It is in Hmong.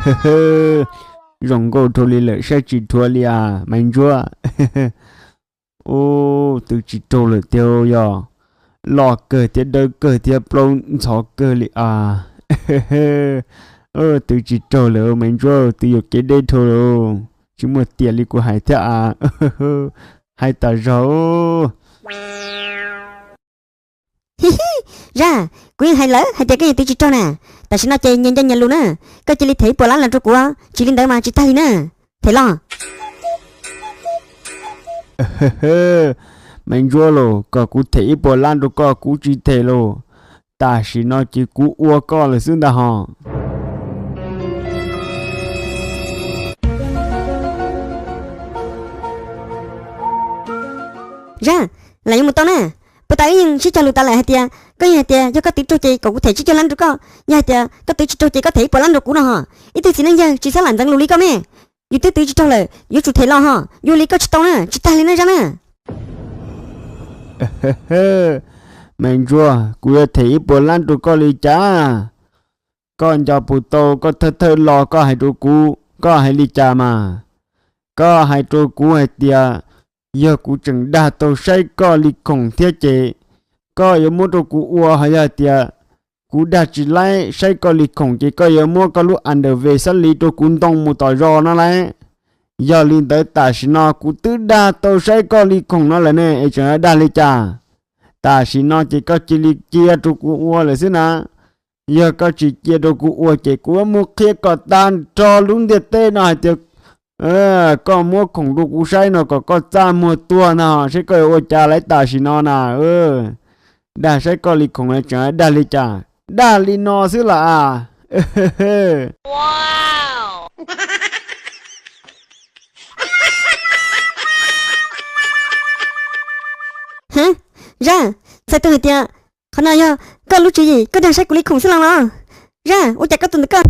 Zoo nkauj dhau li lawm saib tsis dhuav li as Maiv Ntsuab. Ub, twb tsis raug lawm tiag yog. Loj kawg thiab dawb kawg thiab plaub ntxhov kawg li as. Twb tsis raug lawm Maiv Ntsuab, twb yuam kev deb dhau lawm. Tsis muaj tiag li kuv hais thiab as. Hais tas zog. Zaj, kuv yeej hais lawm hais tias koj yog twv tsis raug na. Tam sim no ces nyias nco nyias lus na. Koj cia li them ib puas lab los rau kuv, tsis li ntawd mas tsis tag li na. Them los. Maiv Ntsuab los, kom kuv them ib puas lab rau koj kuv tsis them los. Tam sim no ces kuv ua koj lawm xwb ntag hos. Zaj, lam yuav mus tau na. Puag ta wb yeej sib cog lus tas lawm hais tias koj yeej hais tias yog koj twv raug ces kom kuv them tsib caug lab rau koj, yog hais tias koj twv tsis raug ces koj them ib puas lab rau kuv no hos. Ib tug txiv neej yawg tsis txhob lam ntxeev lus li koj me. Yus twb twv tsis raug lawm yuav tsum them los hos, yuav li koj tsis tau na, tsis tag li na Zaj na. Maiv Ntsuab, kuv yuav them ib puas lab rau koj li cas? Koj nco puas tau koj thawj thawj los koj hais rau kuv, koj hais li cas mas? Koj hais rau kuv hais tias yog kuv tseem dag tau saib koj li khoom thiab ces koj yuav muab rau kuv ua, ho yog hais tias kuv dag tsis laib saib koj li khoom ces koj yuav muab koj lub underwear xab li rau kuv ntoo mus tom zos no lauj. Yog li ntawd tam sim no kuv twb dag tau saib koj li khoom no lawm ne es tseem dag li cas? Tam sim no ces koj cia li cia rau kuv ua lawm xwb na. Yog koj tsis cia rau kuv ua ces kuv muab qhia kom tag nrho lub ntiaj teb no hais tias koj muab khoom rau kuv saib no kom koj txaj muag tuag ntag, saib koj yuav ua cas lauj tam sim no na. Dag saib koj li khoom tseem dag li cas, dag li no xwb las as. Zaj, txhais tau hais tias qhov no yog koj lub tswv yim, koj dag saib kuv li khoom xwb los no. Zaj, ua cas koj tus ntawd koj